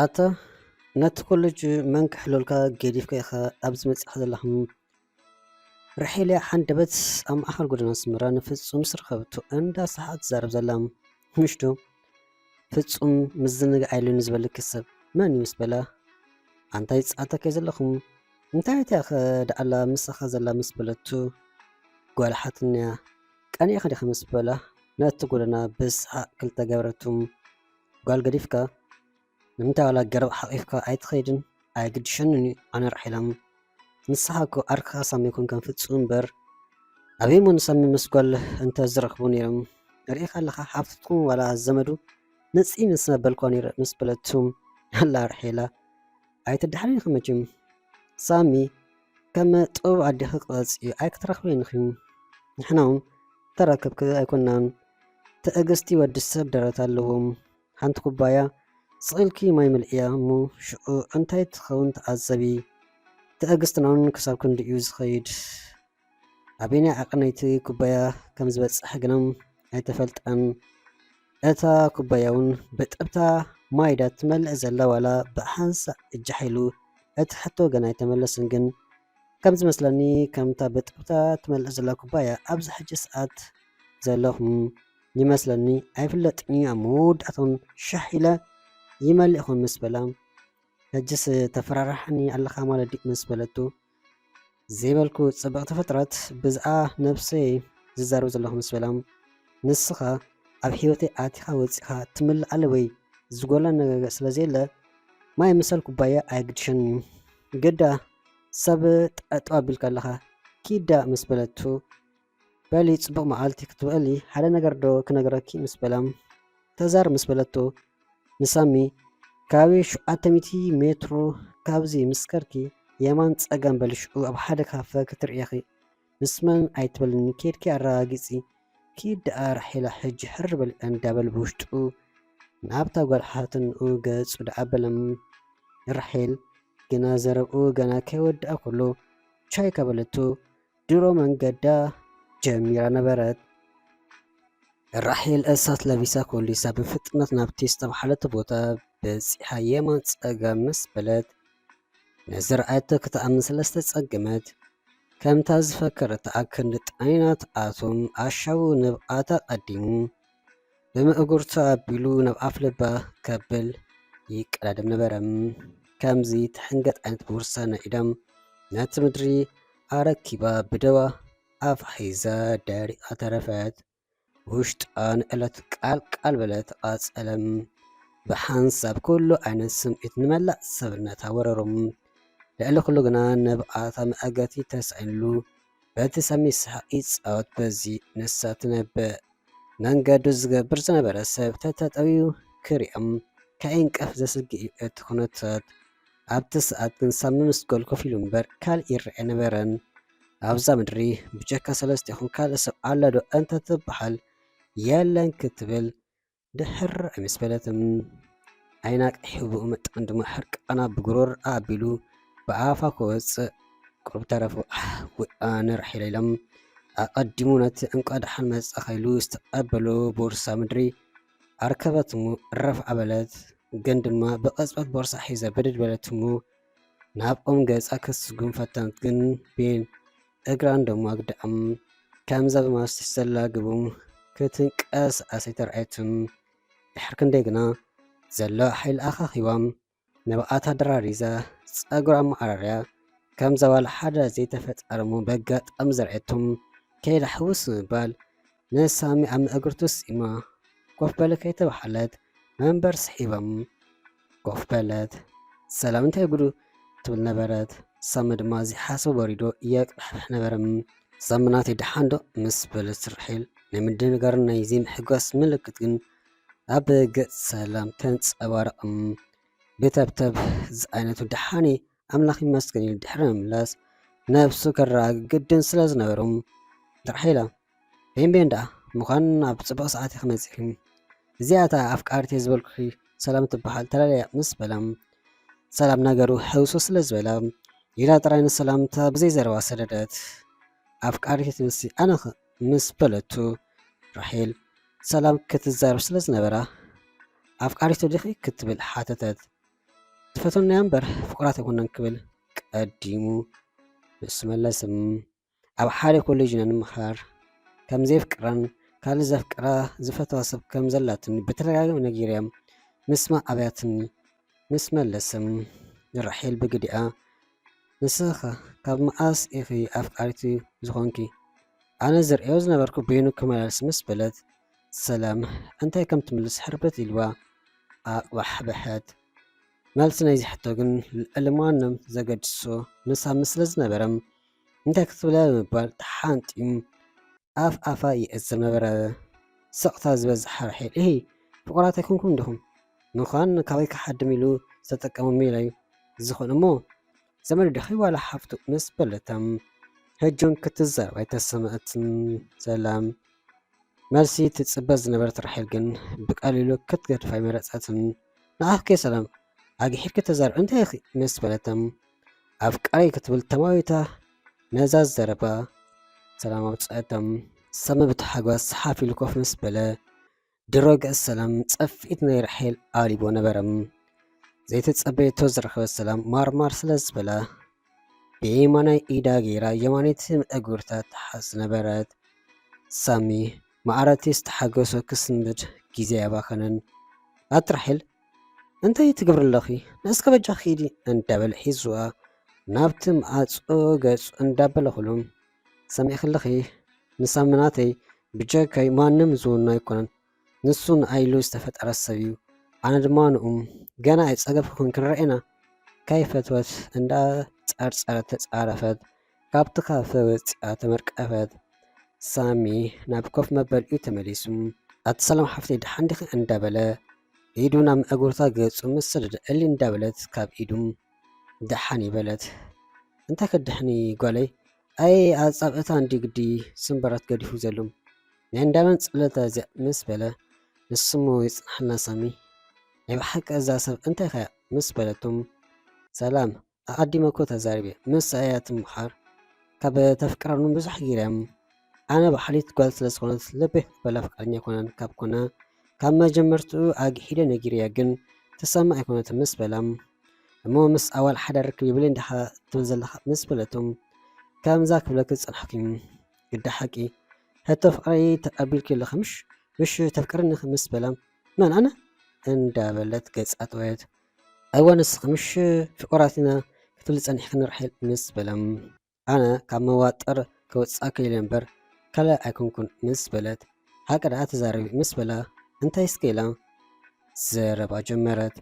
ኣታ ነቲ ኮለጅ መን ክሕለልካ ገዲፍካ ኢኻ ኣብዚ መጺኻ ዘለኻ? ራሄል እያ ሓንደበት ኣብ ማእከል ጎደና ኣስመራ ንፍጹም ምስ ረኸበቶ እንዳሰሓቐት ትዛረብ ዘላ። ምሽ ዶ ፍጹም ምዝንጋዕ የለን ዝበለኪ ሰብ መን እዩ ምስ በላ፣ ኣንታ ይጻተካ ዘለኹም እንታይ እቲኣ ከ ደኣላ ምሳኻ ዘላ ምስ በለቱ፣ ጓል ሓትንያ ቀኒእኻ ዲኻ ምስ በላ፣ ነቲ ጎደና ብሰሓቕ ክልተ ገበረቱ። ጓል ገዲፍካ ንምንታይ ዋላ ገረብ ሓቒፍካ ኣይትኸይድን? ኣይግድሸንን እዩ ኣነ ራሒላ። ንስኻ እኮ ዓርክኻ ሳሚ ኣይኮንካን ፍጹም እምበር። ኣበይ እሞ ንሳሚ ምስ ጓል እንተ ዝረኽቡ ነይሮም? ርኢኻ ኣለኻ ሓፍትኩም ዋላ ዘመዱ ንጽይ ምስ መበልኳ ነይረ ምስ በለቱ ኣላ ራሒላ። ኣይትድሓኒ ኢኺ መቸም ሳሚ፣ ከም ጥበብ ኣዴኺ ቅረጺ ኣይክትረኽብን ኢኺ። ንሕና እውን ተራከብኪ ኣይኮናን። ትዕግስቲ ወዲ ሰብ ደረት ኣለዎ። ሓንቲ ኩባያ ስቕ ኢልኪ ማይ ምልእያ እሞ ሽዑ እንታይ ትኸውን ተዓዘቢ። ትዕግስትና እውን ክሳብ ክንድኡ እዩ ዝኸይድ። ኣበየናይ ዓቐን ናይቲ ኩባያ ከም ዝበጽሕ ግና ኣይተፈልጠን። እታ ኩባያ እውን ብጥብታ ማይ ድያ ትመልእ ዘላ ዋላ ብሓንሳእ እጃሕ ኢሉ? እቲ ሕቶ ገና ኣይተመለሰን፣ ግን ከም ዝመስለኒ ከምታ ብጥብታ ትመልእ ዘላ ኩባያ ኣብዚ ሕጂ ሰዓት ዘለኹም ይመስለኒ ኣይፍለጥን እዩ። ኣብ መወዳእታ እውን ሻሕ ኢለ ይመልእ ይኸውን ምስ በላ፣ ሕጅስ ተፈራርሓኒ ኣለኻ ማለት ድዩ ምስ በለቱ፣ ዘይበልኩ ጽብቕቲ ፍጥረት ብዝኣ ነብሰይ ዝዛረብ ዘለኹ ምስ በላ፣ ንስኻ ኣብ ህይወተይ ኣቲኻ ወጺኻ ትምልኣለ ወይ ዝጎላ ነገር ስለ ዘየለ ማይ ምሰል ኩባያ ኣየግድሸንን እዩ። ግዳ ሰብ ጠጠው ኣቢልካ ኣለኻ ኪዳ ምስ በለቱ፣ በሊ ጽቡቕ መዓልቲ ክትበሊ ሓደ ነገር ዶ ክነግረኪ ምስ በላ፣ ተዛር ምስ በለቶ፣ ንሳሚ ካበይ ሸውዓተ ሚእቲ ሜትሮ ካብዚ ምስ ከድኪ የማን ጸጋም በሊ ሽዑ ኣብ ሓደ ካፈ ክትርእየኺ ምስ መን ኣይትበልኒ ኬድኪ ኣረጋጊጺ ኪድ ደኣ ራሒላ ሕጂ ሕር በሊ እንዳበለ ብውሽጡ ናብታ ጓል ሓትንኡ ገጹ ደኣ ኣበለ። ራሒል ግና ዘረብኡ ገና ከይወድኣ ከሎ ቻይ ከበለቶ ድሮ መንገዳ ጀሚራ ነበረት። ራሄል እሳት ለቢሳ ኮሊሳ ብፍጥነት ናብቲ ዝተባህለቶ ቦታ በጺሓ የማን ጸጋም ምስ በለት፣ ነዚ ረኣየቶ ክትኣምን ስለ ዝተጸገመት፣ ከምታ ዝፈከረታ ኣብ ክንዲ ጣኒና ትኣትዎም ኣሻቡ ንብዓታ ቀዲሙ ብምእጉርቱ ኣቢሉ ናብ ኣፍ ልባ ከብል ይቀዳደም ነበረ። ከምዚ ትሕንገጥ ዓይነት ቦርሳ ናይ ኢዳም ነቲ ምድሪ ኣረኪባ ብደዋ ኣፍ ሒዛ ደሪቓ ተረፈት። ውሽጣ ንዕለት ቃል ቃል በለ ተቓጸለ። ብሓንሳብ ኩሉ ዓይነት ስምዒት ንመላእ ሰብነታ ወረሮም። ልዕሊ ኩሉ ግና ንብዓታ መኣገቲ ተሳኢንሉ በቲ ሰሚ ሰሓቕ ይጻወት በዚ ንሳ ትነብዕ። መንገዱ ዝገብር ዝነበረ ሰብ ተተጠውዩ ክሪኦም ከይንቀፍ ዘስግእ እዩ እቲ ኩነታት። ኣብቲ ሰዓት ግን ሳሚ ምስ ጓል ኮፍ ኢሉ እምበር ካልእ ይረአ ኣይነበረን። ኣብዛ ምድሪ ብጀካ ሰለስቴኹም ካልእ ሰብ ኣሎ ዶ እንተትበሃል የለን ክትብል ድሕር ኣይምስ በለትን። ዓይና ቀይሑ ብኡ መጠን ድማ ሕርቃና ብጉሮሮኣ ኣቢሉ ብኣፋ ክወጽእ ቁሩብ ተረፎ። ኣሕ፣ ወይ ኣነ ራሒላ ኢሎም ኣቐዲሙ ነቲ እንቋ ደሓን መጻኻ ኢሉ ዝተቐበሎ ቦርሳ ምድሪ ኣርከበት እሞ ረፍ ኣበለት። ግን ድማ ብቕጽበት ቦርሳ ሒዛ ብድድ በለት እሞ ናብ ኦም ገጻ ክትስጉም ፈተነት፣ ግን ቤን እግራ እንዳማግደኣም ከምዛ ብማስቲሽ ዘላግቦም ክትንቀሳቐስ ኣይተራእየትን። ድሕሪ ክንደይ ግና ዘሎ ሓይሊ ኣኻኺባ ንብዓታ ደራሪዛ ጸጉራ ኣመዓራርያ ከምዛ ዋላ ሓደ ዘይተፈጠረ እሞ በጋጣሚ ዘርኣየቶም ከይዳ ሕውስ ምባል ንሳሚ ኣብ መእግርቱ ስኢማ ኮፍ በለ ከይተባህለት መንበር ስሒባም ኮፍ በለት። ሰላም እንታይ ጉዱ ትብል ነበረት። ሳሚ ድማ ዘይሓሰቦ ወሪዶ የቅባሕብሕ ነበረ። ሳሚ ናተይ ደሓን ዶ ምስ በለት ራሄል ናይ ምድንጋርን ናይ ዘይምሕጓስ ምልክት ግን ኣብ ገጽ ሰላም ተንጸባረቐ። ብተብተብ ዝዓይነቱ ደሓን እየ ኣምላኽ ይመስገን ኢሉ ድሕሪ ምምላስ ነብሱ ከረጋግእ ግድን ስለ ዝነበሮም ራሄላ ቤንቤን ደኣ ምዃን ኣብ ጽቡቕ ሰዓት ኢኺ መጺኺ። እዚኣ እታ ኣፍቃሪት እየ ዝበልኩኺ ሰላም ትበሃል ተላለያ ምስ በላ፣ ሰላም ነገሩ ሕውስውስ ስለ ዝበላ፣ ኢላ ጥራይ ንሰላምታ ብዘይ ዘረባ ሰደደት። ኣፍቃሪት ትብልሲ ኣነኸ ምስ በለቱ፣ ራሄል ሰላም ክትዛረብ ስለ ዝነበራ፣ ኣፍቃሪቱ ዲኺ ክትብል ሓተተት። ፈተናያ እምበር ፍቁራት ኣይኮነን ክብል ቀዲሙ ንሱ መለስም። ኣብ ሓደ ኮሌጅ ኢና ንምሃር። ከም ዘየፍቅራን ካልእ ዘፍቅራ ዝፈተዋ ሰብ ከም ዘላትኒ ብተደጋጋሚ ነጊረያ ምስማዕ ኣብያትኒ ምስ መለስም ንራሄል ብግዲኣ ንስኻ ካብ መኣስ ኢኺ ኣፍቃሪት ዝኾንኪ? ኣነ ዝርእዮ ዝነበርኩ በይኑ ክመላልስ ምስ በለት ሰላም እንታይ ከም ትምልስ ሕርበት ኢልዋ ኣቕባሕበሐት። መልሲ ናይዚ ሕቶ ግን ልዕሊ ማንም ዘገድሶ ንሳ ምስ ስለ ዝነበረ እንታይ ክትብላ ብምባል ተሓንጢም ኣፍ ኣፋ ይእዝር ነበረ። ስቕታ ዝበዝሓ ራሄል እሂ ፍቑራት ኣይኮንኩም ዲኹም? ምዃን ካባይ ክሓድም ኢሉ ዝተጠቀመ ሜላ እዩ ዝኾን እሞ ዘመዱ ዲኺ ዋላ ሓፍቱ ምስ በለታ ሕጂ እውን ክትዛረብ ኣይተሰምዐትን ሰላም። መልሲ ትጽበ ዝነበረት ራሄል ግን ብቐሊሉ ክትገድፋ ኣይመረጸትን። ንዓኺ ከ ሰላም ኣግሒድኪ ተዛረቢ እንታይ ኢኺ ምስ በለታ ኣፍቃሪይ ክትብል ተማዊታ ነዛ ዘረባ ሰላም ኣውጽኣታ። ሳሚ ብታሕጓስ ሓፍ ኢሉ ኮፍ ምስ በለ ድሮ ገጽ ሰላም ጸፍኢት ናይ ራሄል ኣሊቦ ነበረ። ዘይተጸበየቶ ዝረኸበት ሰላም ማርማር ስለ ዝበላ ብየማናይ ኢዳ ገይራ የማነይቲ መእጉርታ ትሓዝ ነበረት። ሳሚ ማዕረቲ ዝተሓገሶ ክስንብድ ግዜ ኣባኸነን። ኣቲ ራሄል እንታይ ትገብሪ ኣለኺ? ንእስከ በጃ ኺዲ እንዳበለ ሒዝዋ ናብቲ ማዕጾ ገጹ እንዳበለ ኩሉ ሰሚዕኺ ኣለኺ ንሳሚ ናተይ ብጀካይ ማንም ዝውኖ ኣይኮነን። ንሱ ንኣይሉ ዝተፈጠረ ሰብ እዩ። ኣነ ድማ ንኡ ገና ኣይጸገብኩን ክንረኤና። ከይፈትወት እንዳ ጸርጸረት ተጻረፈት። ካብቲ ካፈ ወጺኣ ተመርቀፈት። ሳሚ ናብ ኮፍ መበሊኡ ተመሊሱ ኣቲ ሰላም ሓፍተይ ደሓን ዲኺ እንዳበለ ኢዱ ናብ መእጉርታ ገጹ ምስ ሰደደ እሊ እንዳበለት ካብ ኢዱ ደሓን ይበለት። እንታይ ከድሕኒ ጓለይ ኣይ ኣጻብእታ እንዲ ግዲ ስምበራት ገዲፉ ዘሎ ናይ እንዳመን ጸለታ እዚኣ ምስ በለ ንስሙ ይጽናሕና ሳሚ ናይ ብሓቂ እዛ ሰብ እንታይ ኸያ ምስ በለቶም ሰላም ኣቐዲመ እኮ ተዛሪበ ምስ ኣያ ትምሓር ካብ ተፍቅረኑ ብዙሕ ጊርያም ኣነ ባሕሊት ጓል ስለ ዝኾነት ልበይ ክበላ ፍቃደኛ ኣይኮነን ካብ ኮነ ካብ መጀመርትኡ ኣግሒደ ነጊርያ ግን ትሰማ ኣይኮነትን ምስ በላ እሞ ምስ ኣዋል ሓደ ርክብ ይብል እንዲኻ ትብል ዘለኻ ምስ በለቶም ከምዛ ክብለኪ ዝጸናሕኩ ግዳ ሓቂ ሕቶ ፍቅረይ ተቀቢልኪ ኣለኺ ምሽ ምሽ ተፍቅርኒ ምስ በላ መን ኣነ እንዳበለት ገጻ ጠወየት ኣይዋ ንስኺ ምሽ ፍቁራት ኢና ክትብሊ ጸኒሕክኒ ራሄል ምስ በላ ኣነ ካብ መዋጥር ከውጽኣኪ ኢለ እምበር ካልእ ኣይኮንኩን ምስ በለት ሓቂ ደኣ ተዛረቢ ምስ በላ እንታይ እስከ ኢላ ዘረባ ጀመረት።